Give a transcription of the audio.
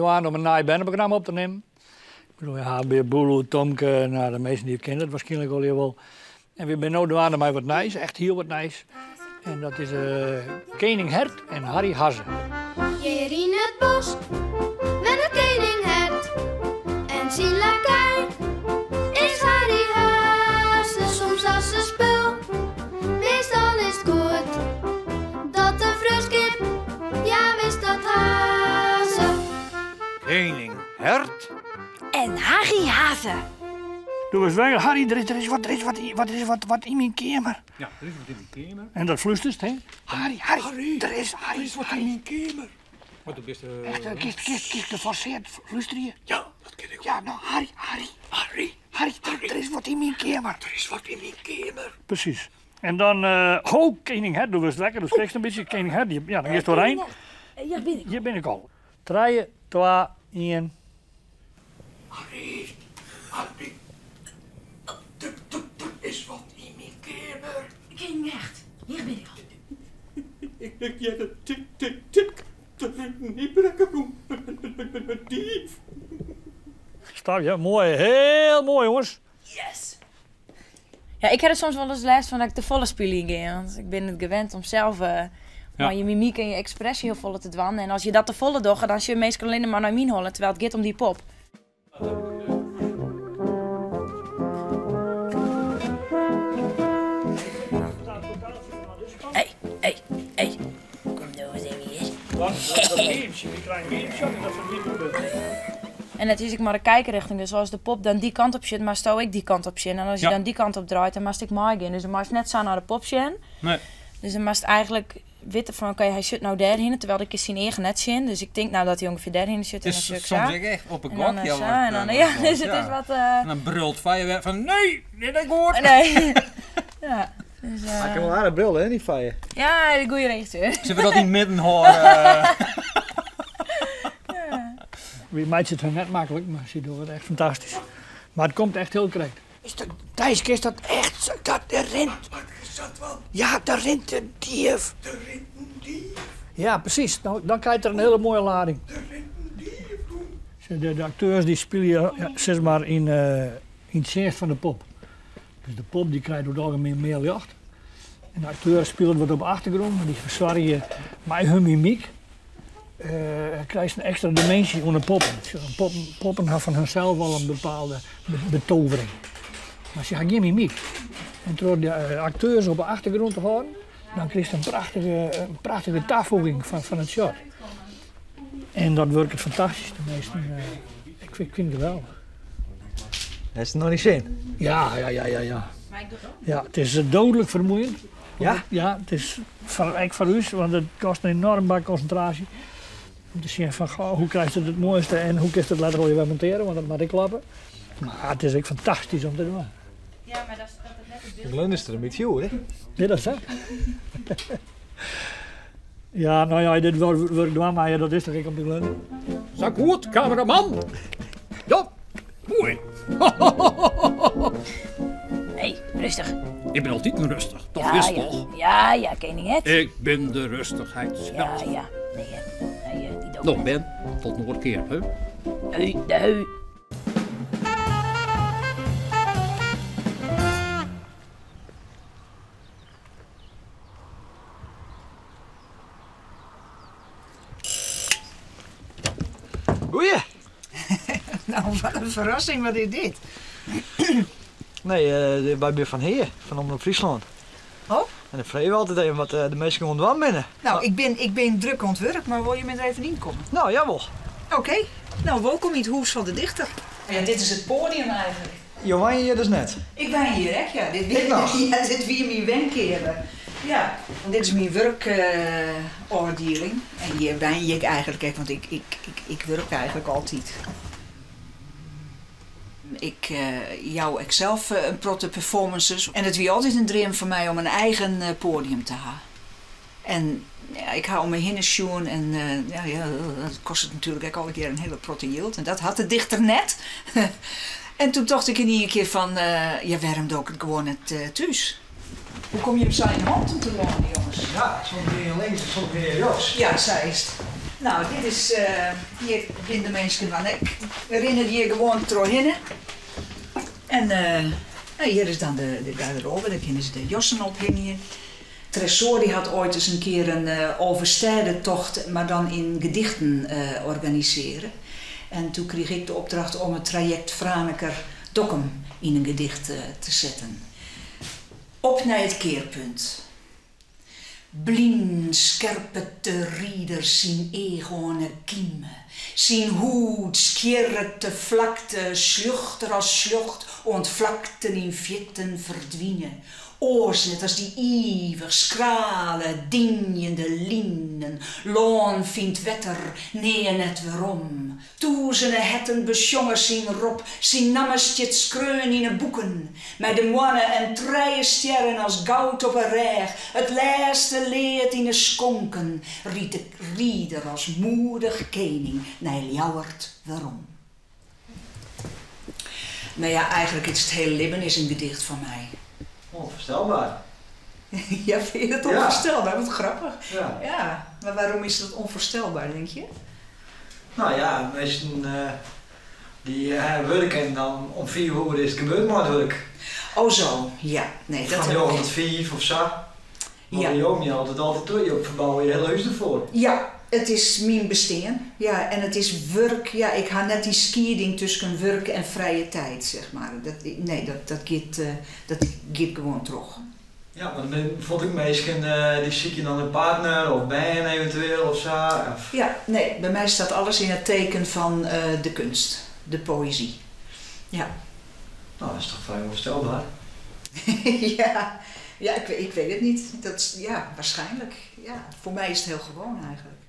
dwaande om in nij berneprogramma op te nimmen. Ik bedoel, we ha Bear Boeloe, Tomke, nou, de measten dy kenne it wierskynlik al wol. En we binne no dwaande mei wat nijs, echt hiel wat nijs. En dat is Kening Hert en Harry Hazze. Hjir yn it bosk wennet kening Hert en syn lakei is Harry Hazze. Soms as se spul, meastal is it goed dat de freonskip, ja wist dat Hazze. Kening Hert En Harry Hazze. Doe was wekker. Harry, der is, der is wat, der is wat, wat, is wat, wat yn myn keamer. Ja, der is wat yn myn keamer. En dat flústerst, hè? Harry, Harry, der is, Harry, Der is wat yn myn keamer. Maar doe bist... Echt, kinst, kinst, kinst geforseerd flústerje? Ja, dat kin ik. Ja, nou, Harry, Harry. Harry. Harry, der is wat yn myn keamer. Der is wat yn myn keamer. Precies. En dan, ho, kening Hert, doe wurdst wekker, doe skrikst in bytsje. Kening Hert, ja, dan giest oerein. Hjir bin ik. Hjir bin ik al. Trije, twa, ien. Harry, Harry. Der is wat yn myn keamer. Kening Hert, hjir bin ik al. Ik hear it tik, tik, tik. Der rint in ynbrekker rûn. In dief. Stap, ja, moai. Hiel moai, jonges. Yes! Ja, ik ha der soms wolris lêst fan dat ik te folle spyljen gean. Want ik bin it gewend om sels mei je mimyk en je ekspresje hiel folle te dwaan. En as je dat te folle dogge, dan sjogge minsken allinne mar nei myn holle, terwijl it giet om dy pop. Hey, hey, hey. Kom no ris even hjir. En it is ek mar de kijkrichting, dus as de pop dan dy kant op sjocht, moatsto ek dy kant op sjen. En as je dan dy kant op draait, dan moatst ek meigean. Dus dan moatst net sa nei de pop sjen. Nee. Dus dan moatst eigentlik witte fan, oké, hy sjocht no dêrhinne, terwijl ik kin syn eagen net sjen. Dus ik tink no dat hy ûngefear dêrhinne sjocht en dan Is sjoch ik soms sa. ek echt op 'e En dan gok, ja, sa, en dan, ja, dus it is wat... En dan brult Feije wer fan, nee, dit is goed! Nee. Ja, dus, Hy kin wol aardich brulle, hè, dy Feije. Ja, de goede regisseur. Sille we dat yn it midden hâlde? Wy meitsje it har net maklik, mar sy dogge it echt fantastysk. Mar it komt echt hiel krekt. Is dat, Thijs, kinst dat echt, dat der rint. Wat is dat dan? Ja, der rint in dief. Der rint in dief. Ja, presys. No, dan krijt er in hiele moaie lading. Der rint in dief rûn. De akteurs dy spylje sis mar yn yn it tsjinst fan de pop. Dus de pop dy krijt oer it algemien mear ljocht. En de akteur spilet wat op de achtergrûn, mar dy fersoargje mei hun mimyk krijst in ekstra diminsje oan de poppen. Poppen, poppen ha fan harsels al in bepaalde betovering. Mar sy ha gjin mimyk. En troch de akteurs op de achtergrûn te hâlden, dan krijst in prachtige, in prachtige tafoeging fan it shot. En dat wurket fantastysk. De measten, ik fyn it geweldich. Hast it noch nei sin? Ja, ja, ja, ja, ja. Ja, it is doodlik fermoeiend. Ja? Ja, it is foar, ek foar ús, want it kostet in enoarm bak konsintraasje. Om te sjen fan, goh, hoe krijst it it moaiste en hoe kinst it letter allegear wer montearje, want dat moat ek klappe. Mar it is ek fantastysk om te dwaan. Ja, mar dat is dat it net it byld. Glundest der in bytsje oer, hè? Is dat sa? Ja, no ja, dit wurk dwaan meie, dat is toch ek om te glunnen? Sa goed, kameraman. Ja, moai. Hey, rêstich. Ik bin altyd rêstich, toch Ja, witst ja. toch? Ja, ja, kening Hert. Ik bin de rêstichheid Ja, sels. ja. Nee, nee, dy docht No, Ben, tot in oare kear, hè? Hui, de hui. Goeie! Nou, wat in ferrassing, wat is dit? Nee, wy binne fan hjir, fan Omrop Fryslân. Oh? En dan freegje we altyd even wat de minsken oan it dwaan binne. Nou, ik bin drok oan it wurk, mar wolle jim der even ynkomme? Nou, jawol. Oké. Nou, wolkom yn it hûs fan de dichter. Ja, dit is it poadium eigentlik. Jo wenje hjir dus net? Ik wenje hjir ek, ja. Dit Ek noch? Ja, dit wie myn wenkeamer. Ja, want dit is myn wurkôfdieling. En hjir wenje ik eigentlik ek, want ik wurk eigentlik altyd. Ik jou ek sels in protte performances. En it wie altyd in dream foar my om in eigen poadium te ha. En ja, ik ha om my hinne sjoen en ja, ja, dat kostet natuerlik ek allegear in hiele protte jild. En dat hat de dichter net. En doe tocht ik yn ien kear fan, ja, wêrom doch ik it gewoan net thús? Hoe komme jim sa yn Houten telâne, jonges? Ja, soms gean je links en soms gean je rjochts. Ja, sa is it. Nou, dit is, hjir binne de minsken dan ek. We rinne hjir gewoan trochhinne. En nou, hjir is dan de, de garderobe, dêr kinne se de jassen ophingje. Tresoar dy hat oait ris in kear in Alvestêdetocht, mar dan yn gedichten organisearre. En doe krige ik de opdracht om it trajekt Franeker-Dokkum yn in gedicht te setten. Op nei it kearpunt. Blyn skerpet de rider syn each oan 'e kime, syn hûd skjirret de flakte sljochter as sljocht oant flakten yn fierten ferdwine. Oars net as dy ivich skrale, dynjende linen, lân fynt wetter nea net werom. Tûzene herten besjonge syn rop, syn namme stiet skreaun yn 'e boeken. Mei de moanne en trije stjerren as goud op 'e rêch, it lêste lead yn 'e skonken, rydt de rider as moedich kening nei Ljouwert werom. No ja, eigentlik is it hiele libben is in gedicht foar my. Onvoorstelbaar. Ja, fyn je dat onvoorstelbaar? Wat grappich. Ja. Ja, mar waarom is dat onvoorstelbaar, denk je? No ja, minsken dy ha wurk en dan om fiif oere is it gebeurd mei it wurk. Oh zo, ja. Nee, dat Fan njoggen tot fiif of sa. Want by jo mjelt it altyd troch, jo ferbouwe je hiele hús derfoar. Ja, it is myn bestean. Ja, en it is wurk. Ja, ik ha net dy skieding tusken wurk en frije tijd, zeg maar. Dat, nee, dat giet, dat giet gewoan troch. Ja, want der binne bijvoorbeeld ek minsken dy sykje dan in partner of bern eventueel of sa. Of... Ja, nee, by my staat alles yn it teken fan de kunst, de poëzy. Ja. No, dat is toch vrij onvoorstelbaar? Ja, ja, ik, ik weet het niet. Dat, ja, waarschijnlijk. Ja, voor mij is het heel gewoon eigenlijk.